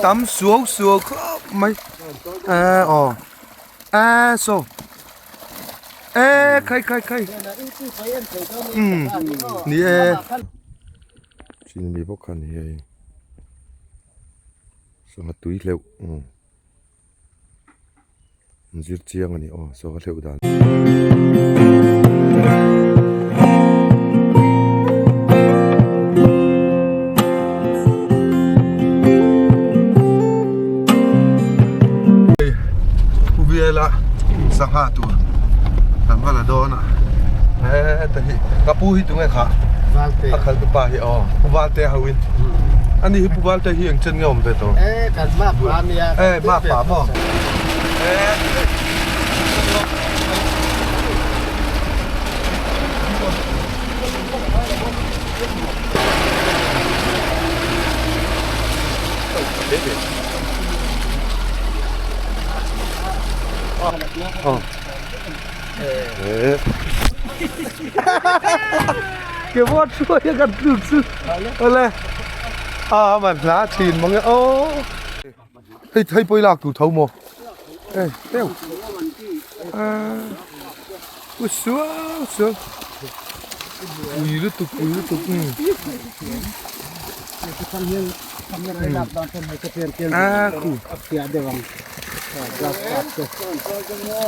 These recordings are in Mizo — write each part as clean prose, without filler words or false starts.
Tam suau suau khawp mai eh aw eh saw eh khai khai khai umm ni e. Chin mi bawk kha ni hei sangha tui hleuh umm an zir chiang a ni aw sangha hleuh dan. Khawvela sangha tur kan va la dawn a heta hi ka pu hi tunge kha a khal tu pa hi aw pu Valte ho in ani hi pu Valte hi eng chen nge awm ve tawh e mak pa maw Ke vawt hruai a kan tluk chu awle a man hla thin mang e aw hei hei pawh i lak tur tho maw e teu a u suau suau ui lutuk ui lutuk um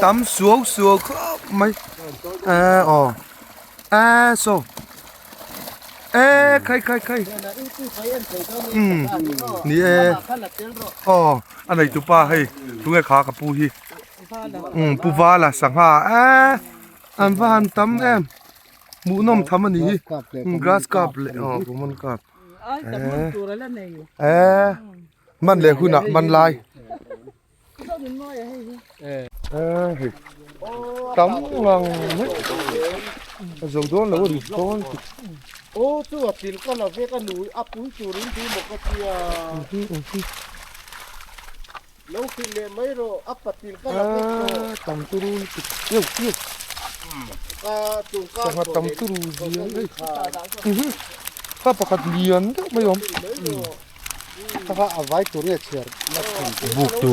Tam suau suau khawp mai eh aw eh saw eh khai khai khai umm ni e aw a nei tupa hei tunge kha ka pu hi umm pu vala sangha eh an va han tam em. Hmuhnawm tham a ni hi grass carp leh aw common carp eh man leh hunah man lai eh hei tam ngang mai a zo dawn lo a ni dawn aw chu a pil ka la vek a nui a pui turin tu maw ka tia Lo hrilh leh mai rawh, a patil ka la vek rawh. Tam turu lutuk iau iau. Sangha tam turu zia hei. Kha pakhat lian deuh mai awm. Kha a vai tur nge chhiar la thin. Buk tu.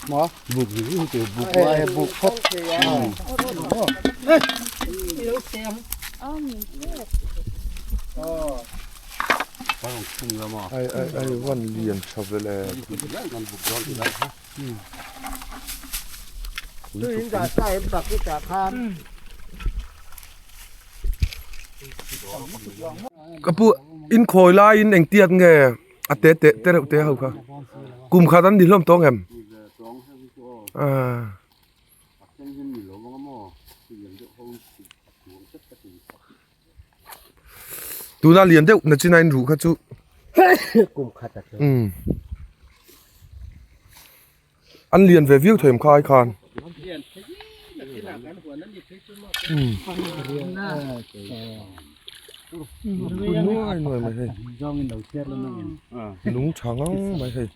Ma? Buk ni hi tu buk. Eh buk phawt. Ai ai ai van lian tha vel e. Ka pu in khawi laiin engtiat nge a te te te reuh te ho kha kum khat an ni hlawm tawng em? Aaa. Tuna lian deuh na chin a in ruh kha chu kum khat a um an lian ve viau thei khai khan um nuai nuai mai hei lung tha ngang mai hei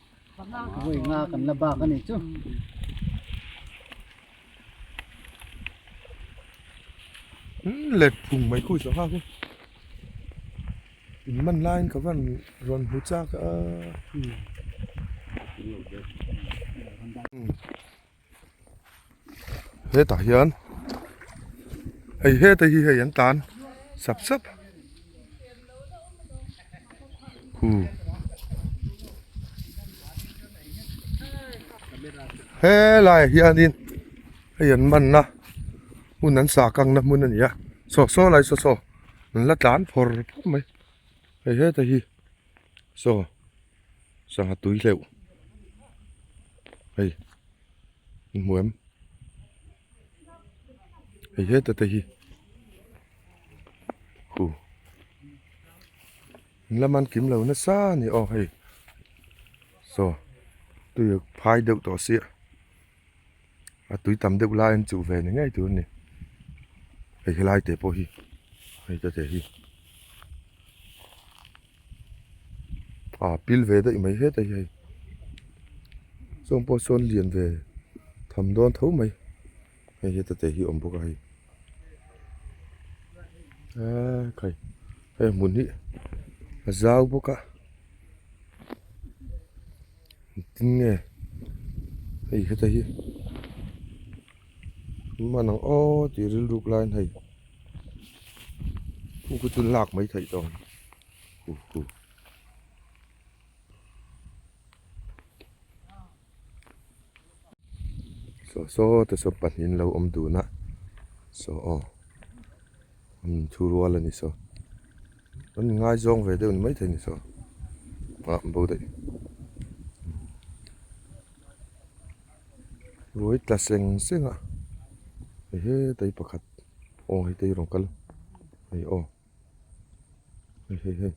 nga kan la bak ani chu. Let phung mai khu sangha khu in man laiin ka van rawn hmu chak a hetah hian hei heta hi hei an tlan sap sap khu helaiah hianin hei an man a hmun an sah kangna hmun a ni a saw saw lai saw saw an la tlan phawr phawr mai hei heta hi saw sangha tui hleuh hei in hmu em hei heta te hi hu in la man kim lo nasa a ni aw hei. Saw tui a phai deuh tawh sia a tui tam deuh lai an chuh ve ni ngei tur a ni hei helai te pawh hi hei te te hi ah pil ve daih mai hetah hi hei sawng pawh sawn lian ve tham dawn tho mai hei heta te hi awm bawk a hei eee khai hei hmun hi a zau bawk a. Engtin nge hei heta hi man ang aw tih rilruk laiin hei khu khu chu lak mai theih tawh ang khu khu. Saw saw te saw pahnih an lo awm dun a saw aw an thu rual a ni saw an ngaizawng ve deuh ni maithei a ni saw ah bo daih ruai tla seng seng a hei hetai pakhat aw hei te hi rawn kal hei aw hei hei hei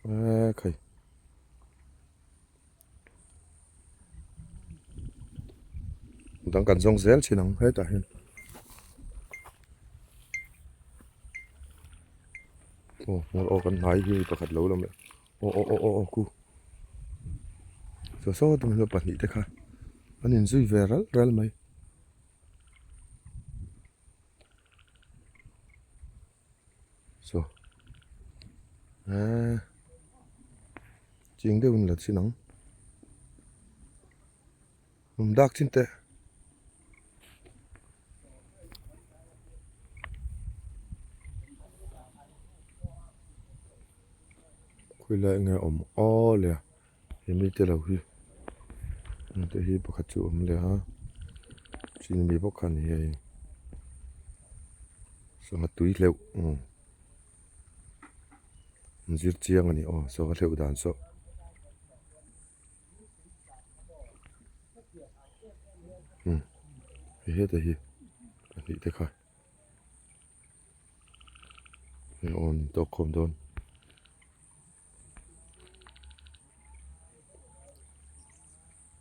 eee khai. Dang kan zawng zel thin ang hetah hian aw hmul aw kan hnai hi pakhat lo la mai aw aw aw aw khu saw saw te mai pahnih te kha an inzui ve ral ral mai. Saw eee ching deuhin la chin ang hnum dak chin teh khawilai enge awm aw le a he mite lo hi hengte hi pakhat chu a awm leh a chin mi bawk kha a ni hei sangha tui hleuh umm an zir chiang a ni aw sangha hleuh dan saw umm hei heta hi pahnih te kha. Hei aw an tawk khawm dawn.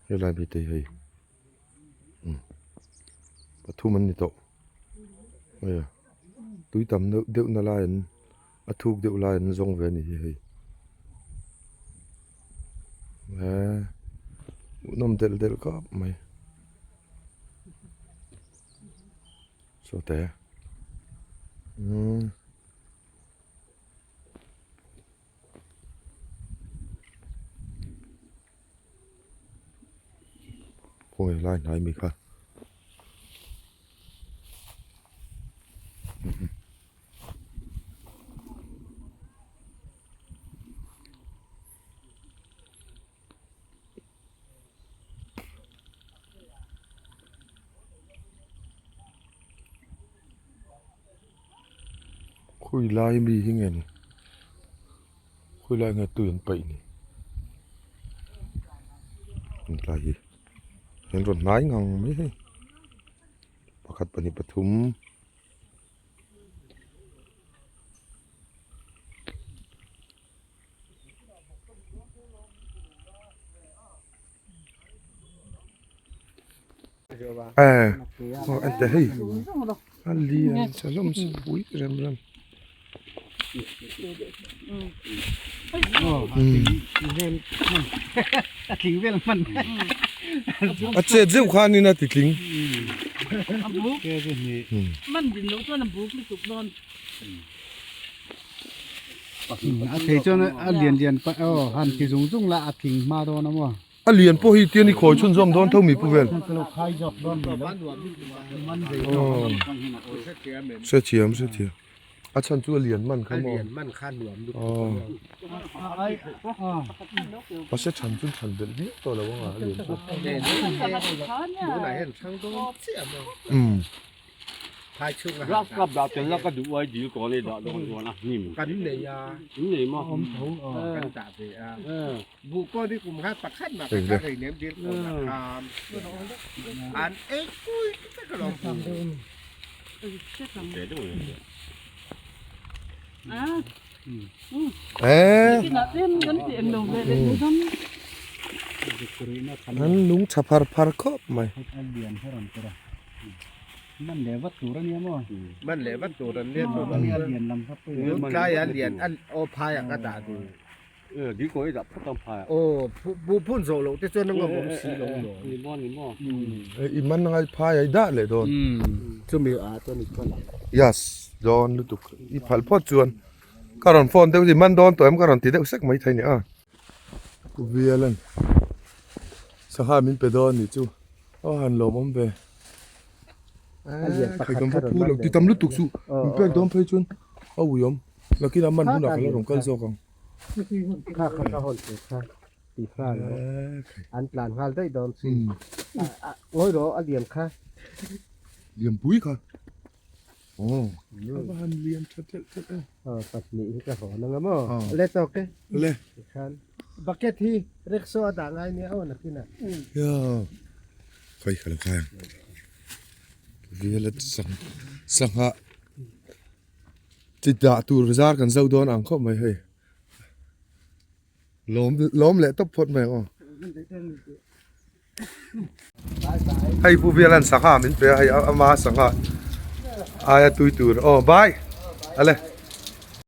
Helai mi te hei umm pathum an ni tawh hei a tui tam deuh deuh na lai an a thuk deuh lai an zawng ve a ni hi hei eee hmuhnawm delh delh khawp mai. Sawte umm. Khawi lai hnai mi kha. Khawi lai mi hi nge ni khawi lai nge tui an paih ni helai hi an rawn hnai ngang mai hei pakhat pahnih pathum. Eh aw en teh hei a lian tha hlawm si pui rem rem a chet zeuh khan in a ti tling A thei chuan a lian lian pa aw han ti zung zung la a tling hma dawn a maw. A lian pawh hi tian i khawi chhun zawm dawn tho mi pu vel. Hre thiam hre thiam a chhan chu a lian man kha maw. Mahse chhan chu chhan belh viau tawh lo ang a lian chu. Umm. Grass cup dah tel la ka duh ai dil kawn ei dah dawn chuan a hnim. Kan nei a. In nei maw? Awm tho kan dah ve a. Buh pawh ni kum khat pakhat mah ka thar rei nem dil kawn ah khan an ei pui vek alawm buh. An lung tha phar phar khawp mai. I man ngai phai ai dah leh dawn. Yes dawn lutuk i phal phawt chuan ka rawn phone deuh i man dawn tawh em ka rawn ti deuh sek mai thei nia. Ku Vialan. Sangha min pe dawn anih chu aw han lawmawm ve. Khai kan va phu lo ti tam lutuk suh min pek dawn phei chuan a uiawm nakinah man hunah ka la rawn kal zawk ang. Kha kha ka hawn tur kha ti nghal ang an tlan nghal daih dawn si ngawi rawh a lian kha. Lian pui kha aw a va han lian tha telh telh e. Aw pahnih hi ka hawn anga maw le tawk e. Le. Tikhan bucket hi rickshaw a dah ngai nia aw nakinah. Ya khawi kha lo khai ang violet sang sangha chi dah tur zar kan zo dawn ang khawp mai hei lawm lawm leh tawp phawt mai ang aw hei pu vialan sangha min pe a hei ama sangha aia tui tur aw bye ale.